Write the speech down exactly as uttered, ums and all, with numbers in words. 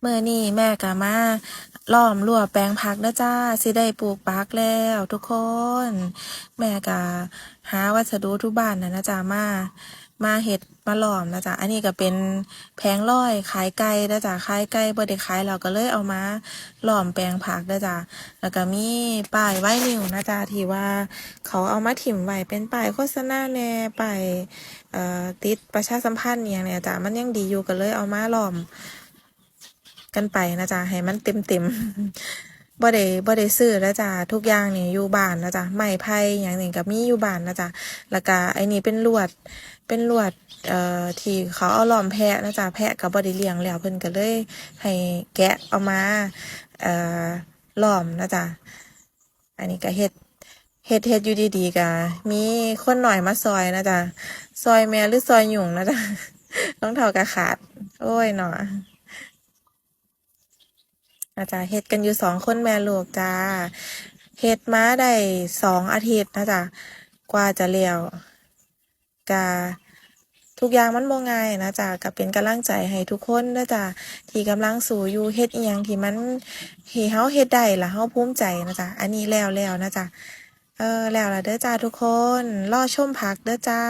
มื้อนี้แม่ก็มาล้อมรั้วแปลงผักเด้อจ้า สิได้ปลูกผักแล้วทุกคน แม่ก็หาวัสดุทุกบ้านน่ะนะจ้า มา มาเฮ็ดมาล้อมนะจ้า อันนี้ก็เป็นแผงลอยขายไก่เด้อจ้า ขายไก่บ่ได้ขายแล้วก็เลยเอามาล้อมแปลงผักเด้อจ้า แล้วก็มีป้ายไวนิลนะจ้า ที่ว่าเขาเอามาถิ่มไว้เป็นป้ายโฆษณาแหน่ ป้าย เอ่อ ติดประชาสัมพันธ์อิหยังเนี่ยจ้า มันยังดีอยู่ก็เลยเอามาล้อม กันไปนะจ๊ะ ให้มันเต็มๆ บ่ได้ บ่ได้ซื้อแล้วจ้ะ ทุกอย่างนี่อยู่บ้านนะจ๊ะ ไม้ไผ่หยังนี่ก็มีอยู่บ้านนะจ๊ะ แล้วก็ไอ้นี่เป็นลวด เป็นลวด เอ่อ ที่เขาเอาล้อมแพะนะจ๊ะ แพะก็บ่ได้เลี้ยงแล้ว เพิ่นก็เลยให้แกะเอามา เอ่อ ล้อมนะจ๊ะ อันนี้ก็เฮ็ด เฮ็ด เฮ็ดอยู่ดีๆ ก็มีคนน้อยมาซ่อยนะจ๊ะ ซ่อยแม่หรือซ่อยหยุ่งนะจ๊ะ รองเท้าก็ขาด โอ้ยเนาะ อาจารย์เฮ็ดกันอยู่สองคนแม่ลูกจ้า เฮ็ดมาได้สองอาทิตย์นะจ๊ะ กว่าจะแล้ว ก็ทุกอย่างมันบ่ง่ายนะจ๊ะ ก็เป็นกำลังใจให้ทุกคนนะจ๊ะ ที่กำลังสู้อยู่ เฮ็ดอิหยังที่มัน ที่เฮาเฮ็ดได้ แล้วเฮาภูมิใจนะจ๊ะ อันนี้แล้วแล้วนะจ๊ะ เออ แล้วล่ะเด้อจ้าทุกคน รอชมผักเด้อจ้า